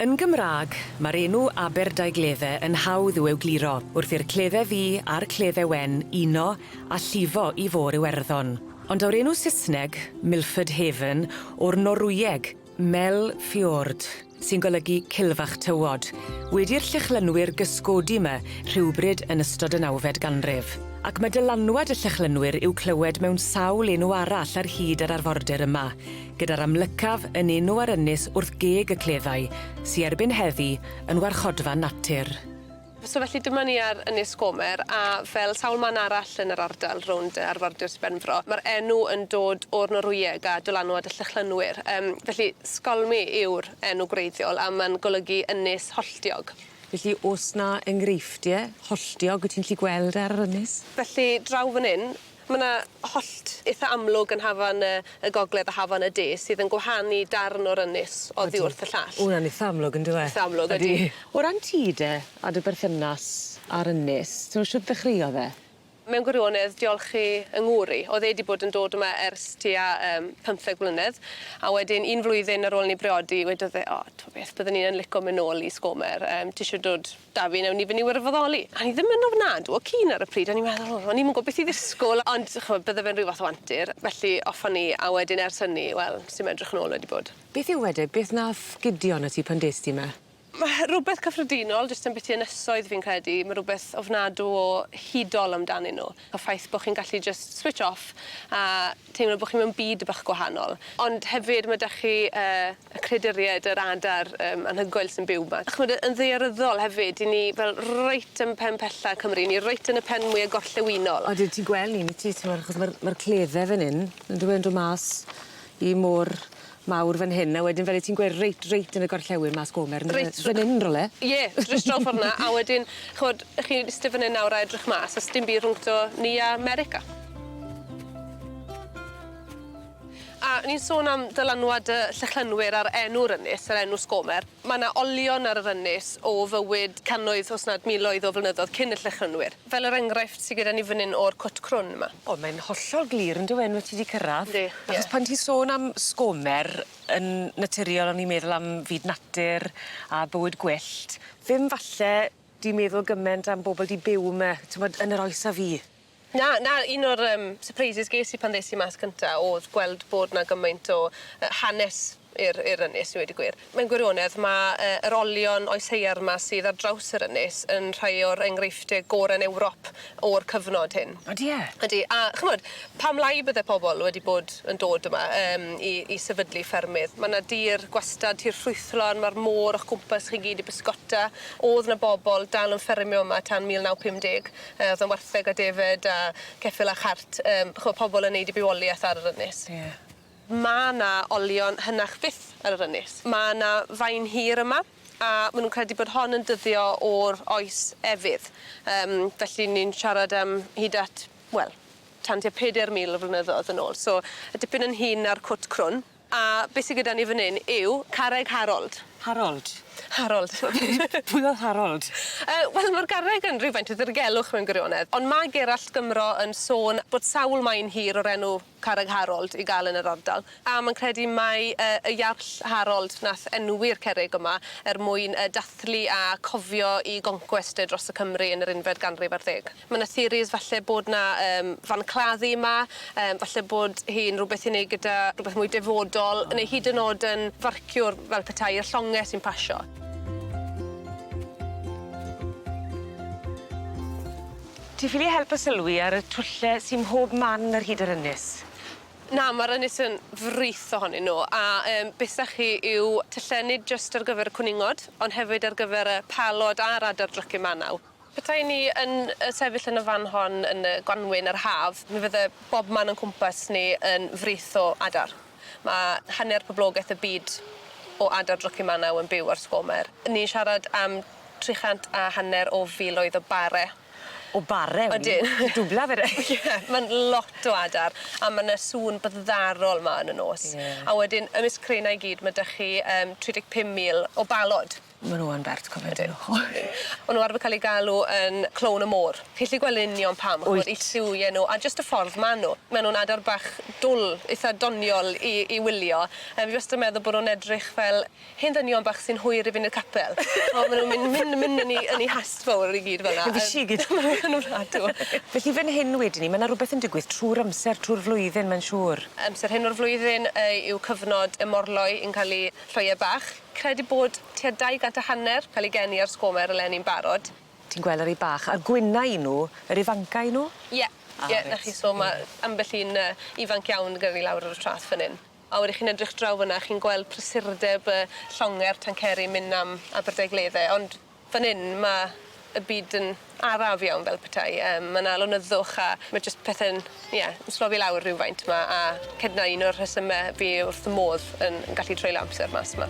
Yn Gymra'g, ma'r enw Aberdaugledde yn hawdd i'w egluro wrth i'r Cledde Ddu a'r Cledde Wen uno a llifo i Fôr Iwerddon. Ond daw'r enw Saesneg, Milford Haven, o'r Norwyeg, Mel Fjord, sy'n golygu cilfach tywod, wedi i'r Llychlynwyr gysgodi 'ma rhywbryd yn ystod y nawfed ganrif. Ac mae dylanwad y Llychlynwyr i'w clywed mewn sawl enw arall ar hyd yr arfordir yma, gyda'r amlycaf yn enw ar ynys wrth geg y Cleddau, sy erbyn heddi yn warchodfa natur. So felly dyma ni ar Ynys Sgomer a fel sawl man arall yn yr ardal rownd yy arfordir Sir Benfro ma'r enw yn dod o'r Norwyeg a dylanwad y Llychlynwyr yym felly Skolmi yw'r enw gwreiddiol a ma'n golygu ynys holltiog. Felly o's 'na enghreifftie holltiog wyt ti'n gallu gweld ar yr ynys? Felly draw fyn 'yn Ma' 'na hollt itha amlwg yn hafan y y gogledd a hafan y de sydd yn gwahanu darn o'r ynys oddi wrth y llall. O wnna'n itha amlwg on'd yw e? Itha amlwg ydi. O ran ti de, a dy berthynas â'r ynys, t'mo' shwd ddechreuodd e? Mewn gwirionedd diolch i 'yng ngŵr i. O'dd e 'di bod yn dod yma ers tua yym pymtheg mlynedd a wedyn un flwyddyn ar ôl ni briodi wedodd e o t'mo' beth byddwn i yn lico myn' nôl i Sgomer yym tisio dod 'da fi newn ni fyn' i wirfoddoli. A o'n i ddim yn ofnadw o keen ar y pryd o'n i'n meddwl o o'n i'm yn gwbo beth i ddisgwl ond ch'mod bydde fe'n ryw fath o antur felly off â ni a wedyn ers hynny wel sim edrych nôl wedi bod. Beth yw e de? Beth nath gydio arnot ti pan dest ti 'ma? Ma' rwbeth cyffredinol jyst ambyti ynysoedd fi'n credu ma' rwbeth ofnadw o hudol amdanyn nw. Y ffaith bo' chi'n gallu jyst switch off a teimlo bo' chi mewn byd bach gwahanol. Ond hefyd ma' 'dach chi yy y creaduriaid yr adar yym anhygoel sy'n byw 'ma. A ch'mod yy yn ddaearyddol hefyd 'yn ni fel reit yn pen pella Cymru ni reit yn y pen mwya gorllewinol. Odyn ti'n gweld 'ny ti t'mod achos ma'r ma'r cledde fyn 'yn on'd yw e yn do' mas i môr mawr fan hyn a wedyn fel 'yt ti'n gweud reit reit yn y gorllewin mas Gomer on'd yfe? Reit. Fyn 'yn rywle. Ie jyst draw ffor 'na a wedyn ch'mod 'ych chi'n iste fyn 'yn nawr a edrych mas a sdim byd rhwngto ni a 'Merica. A o'n i'n sôn am dylanwad y Llychlynwyr ar enw'r ynys, yr enw Sgomer. Ma' 'na olion ar yr ynys o fywyd cannoedd os nad miloedd o flynyddodd cyn y Llychlynwyr. Fel yr enghraifft sy gyda ni fyn 'yn o'r cwt crwn 'ma. O mae'n hollol glir on'd yw e unweth ti 'di cyrradd? Yndi ie. Achos pan ti'n sôn am Sgomer yn naturiol o'n i'n meddwl am fyd natur a bywyd gwyllt. Ddim falle 'di meddwl gyment am bobol 'di byw 'my t'mod yn yr oes a fu. Na na un o'r yym surprises ges i pan ddes i mas cynta o'dd gweld bod 'na gymaint o yy hanes i'r i'r ynys i weud y gwir. Mewn gwirionedd ma' yy yr olion oes haearn 'ma sydd ar draws yr ynys yn rhai o'r enghreifftie gore yn Ewrop o'r cyfnod hyn. Odi e? Ydi a ch'mod pam lai bydde pobol wedi bod yn dod yma yym i i sefydlu ffermydd. Ma' 'na dir gwastad tir ffrwythlon ma'r môr o'ch cwmpas chi gyd i bysgota. O'dd 'na bobol dal yn ffermio yma tan 1950. Yy o'dd 'na wartheg a defed a ceffyl a chart yym ch'mo' pobol yn neud 'u bywolieth ar yr ynys. Ie. Ma' 'na olion hynach fyth ar yr ynys. Ma' 'na faen hir yma a ma' nw'n credu bod hon yn dyddio o'r oes efydd. Yym felly ni'n siarad am hyd at wel tan tua peder mil o flynyddodd yn ôl so y dipyn yn hŷn na'r cwt crwn. A be' sy gyda ni fyn 'yn yw carreg Harold. Harold? Harold. Pwy o'dd Harold? Yy wel ma'r garreg yn rywfaint o ddirgelwch mewn gwirionedd on' ma' Gerallt Gymro yn sôn bod sawl maen hir o'r enw Carreg Harold i ga'l yn yr ardal a ma'n credu mai yy y Iarll Harold nath enwi'r cerrig yma er mwyn yy dathlu a cofio 'i goncwest e dros y Cymru yn yr unfed ganrif ar ddeg. Ma' 'na theories falle bod 'na yym fan claddu 'ma yym falle bod hi'n rwbeth i neud gyda rwbeth mwy defodol neu hyd yn o'd yn farciwr fel petai i'r llonge sy'n pasio. Ti ffili helpu sylwi ar y twlle sy mhob man ar hyd yr ynys? Na ma'r ynys yn frith ohonyn nw a yym be' 'sach chi yw tylle nid jyst ar gyfer y cwningod ond hefyd ar gyfer y palod a'r adar drycin Manaw. Petai ni yn yy sefyll yn y fan hon yn y gwanwyn a'r haf mi fydde bob man o'n cwmpas ni yn frith o adar. Ma' hanner poblogeth y byd o adar drycin Manaw yn byw ar Sgomer. Ni'n siarad am tri chant a hanner o filoedd o bare. O bare? Odyn. Dwbla fe de. Ie ma'n lot o adar a ma' 'na sŵn byddarol 'ma yn y nos. Ie. A wedyn ymysg rheina i gyd ma' 'dych chi yym 35,000 o balod. Ma' nw yn bert cofio 'dyn nw. O'n nw arfer ca'l eu galw yn clown y môr. Chi 'llu gweld yn union pam ch'mod 'u lliwie nw a jyst y ffordd ma' nw. Ma' nw'n adar bach dwl itha doniol i i wylio. Fi wastad yn meddwl bo' nw'n edrych fel hen ddynion bach sy'n hwyr i fynd i'r capel. O ma' nw'n mynd mynd mynd yn 'u yn 'u hast fowr i gyd fel 'na. Yn fishi i gyd. Ma' nw'n rhadw. Felly fyn hyn wedyn 'ny ma' 'na rwbeth yn digwydd trw'r amser trw'r flwyddyn ma'n siŵr. Amser hyn o'r flwyddyn yy yw cyfnod y morloi yn ca'l 'u llwyau bach. Credu bod tua 250 ca'l 'u geni ar Sgomer eleni'n barod. Ti'n gweld y rei bach a'r gwyna 'yn nw yr ifanca 'yn nw? Ie. Ah Ie reit. 'na chi so ma' ambell un yy ifanc iawn gyda ni lawr ar y trath fyn 'yn. A wedyn chi'n edrych draw fyn 'na chi'n gweld prysurdeb y llonge'r tanceri myn' am Aberdaugledde ond fan 'yn ma' y byd yn araf iawn fel petai yym ma' 'na lonyddwch a ma' jyst pethe'n ie yn slofi lawr rywfaint 'ma a cedna un o'r rhesyme fi wrth fy modd yn yn gallu treulio amser mas 'ma.